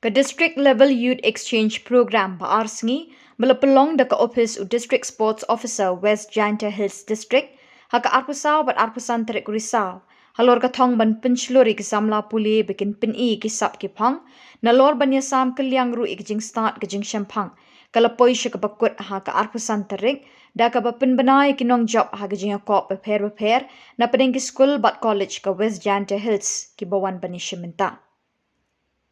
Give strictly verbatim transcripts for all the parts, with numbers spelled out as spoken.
Ka District Level Youth Exchange Program ba ar sngi ba la pynlong da ka ophis u District Sports Officer West Jaintia Hills District ha ka arphew saw bad arphew san tarik Risaw, halor ka thong ban pynshlur ïa ki samla pule ba kin pyni ki sap ki phong, nalor ban ïasam kylliang ruh ïa ki jingstad ki jingshemphang, ka la poi sha kaba kut ha ka arphew san tarik, da kaba pynbna ïa ki nongjop ha ki jingïakop bapher bapher na pdeng ki skul bad college ka West Jaintia Hills kiba wan ban ïashim bynta.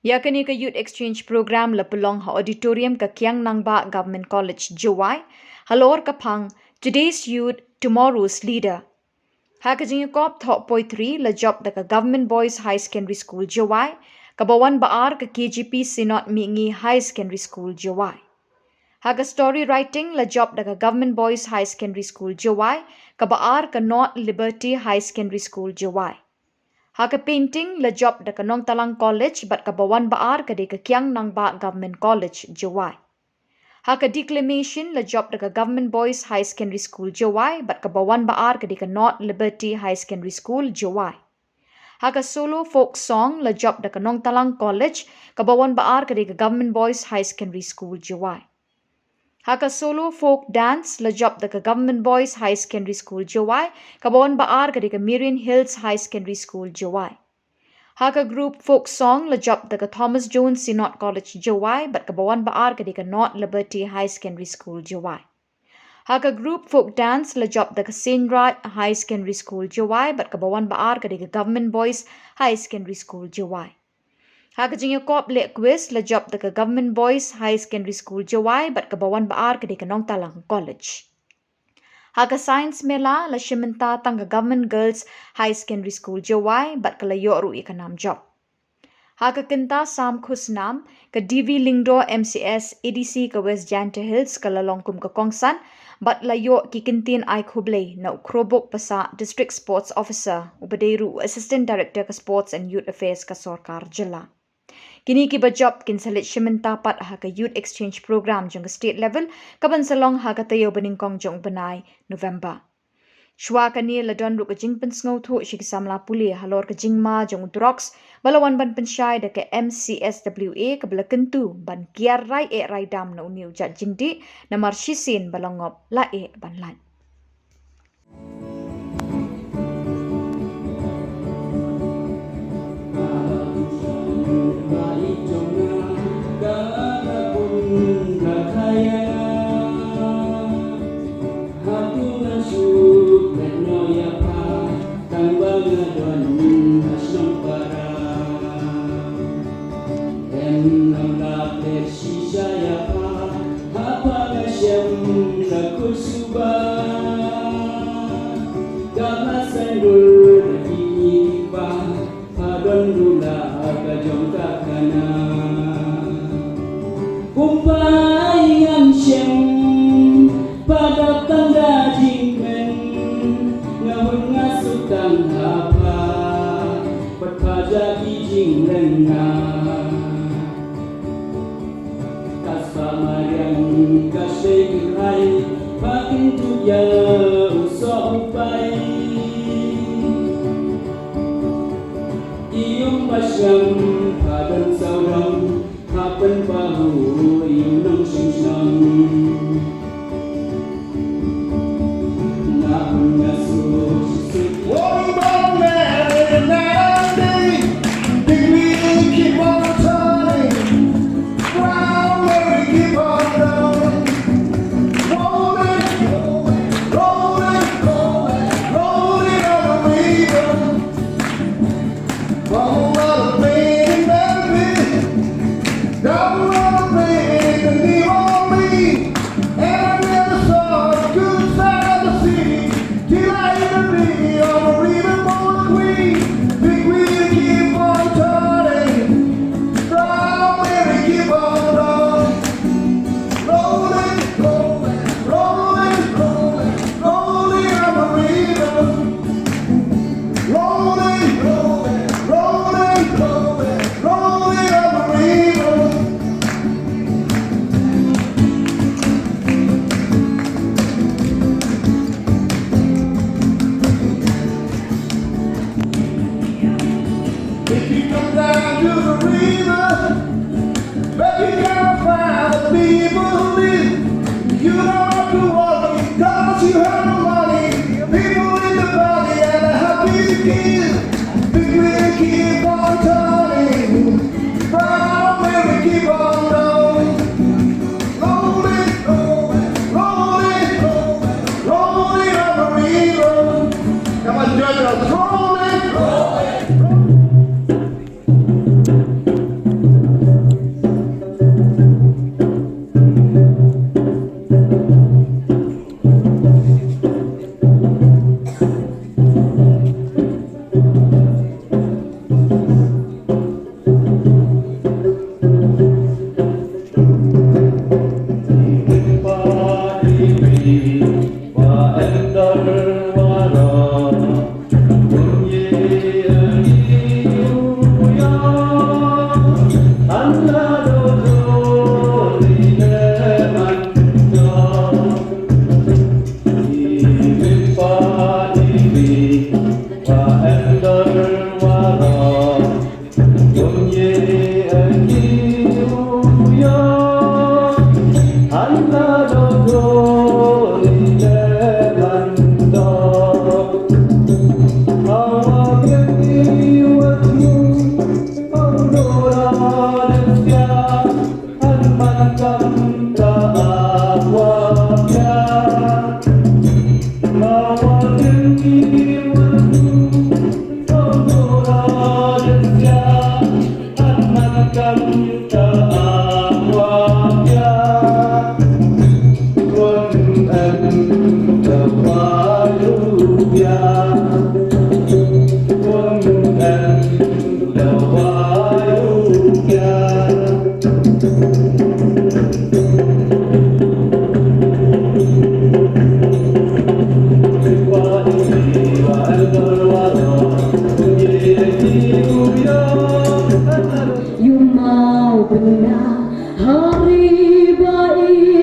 Ïa kane ka Youth Exchange Program la pynlong ha auditorium ka Kiang Nangbah Government College, Jowai, halor ka phang Today's Youth, Tomorrow's Leader. Ha ka jingïakop thoh poetry la jop da ka Government Boys Higher Secondary School, Jowai, kaba wan ba ar ka K G P Synod Mihngi Higher Secondary School, Jowai. Ha ka story writing la jop da ka Government Boys Higher Secondary School, Jowai, kaba ar ka North Liberty Higher Secondary School, Jowai. Ha ka painting la jop da ka Nongtalang College bad kaba wan ba ar ka dei ka Kiang Nangbah Government College, Jowai. Ha ka declamation la jop da ka Government Boys Higher Secondary School, Jowai, bad kaba wan ba ar ka dei ka North Liberty Higher Secondary School, Jowai. Ha ka solo folk song la jop da ka Nongtalang College, kaba wan ba ar ka dei ka Government Boys Higher Secondary School, Jowai. Ha ka solo folk dance la jop da ka Government Boys Higher Secondary School, Jowai, kaba wan ba ar ka dei ka Marian Hills Higher Secondary School, Jowai. Ha ka group folk song la jop da ka Thomas Jones Synod College, Jowai, bad kaba wan ba ar ka dei ka North Liberty Higher Secondary School, Jowai. Ha ka group folk dance la jop da ka Saint Raj Higher Secondary School, Jowai, bad kaba wan ba ar ka dei ka Government Boys Higher Secondary School, Jowai. Ha ka jingïakop leh quiz la jop da ka Government Boys Higher Secondary School, Jowai, bad kaba wan ba ar ka dei ka Nongtalang College. Ha ka Science Mela la shim bynta tang ka Government Girls Higher Secondary School, Jowai, bad ka la ïoh ruh ïa ka nam jop. Ha ka kynta sam khusnam, ka D V Lyngdoh M C S A D C ka West Jaintia Hills ka la long kum ka kongsan bad la ïoh ki kyntien ai khublei na u Khrohbuk Passah, District Sports Officer, uba dei ruh u Assistant Director ka Sports and Youth Affairs ka sorkar jylla. Kine kiba jop kin sa leit shim bynta pat ha ka Youth Exchange Program jong ka state level, kaban sa long ha ka taïew banyngkong jong u bnai November. Shuwa kane la don ruh ka jingpynsngewthuh sha ki samla pule halor ka jingma jong u drugs, ba la wan ban pynshai da ka M C S W A, kaba la kyntu ban kiar rai eh rai dam na une u jait jingdih, namar shisien ba la ngop la eh ban lait. Shisha ïa pha, ha pha nga shem nga kut suba. Ka la saiñdur da ki kñi ki kpa, pha don ruh la ka jong ka khana. Kumba ngan shem, pha dap tang da jingkmen, nga hun nga suk tang ha pha, bad pha ja ki jinglyngnga. Ka spah mariang ka shei kynthai, pha kyntup ïa u soh u pai. I um ba shngam pha don sawdong, pha pynpahu ïa u nongshong shnong. Keep on going. Rolling, rolling, rolling, rolling, rolling on the river. Come on, join us. Rolling, rolling, rolling.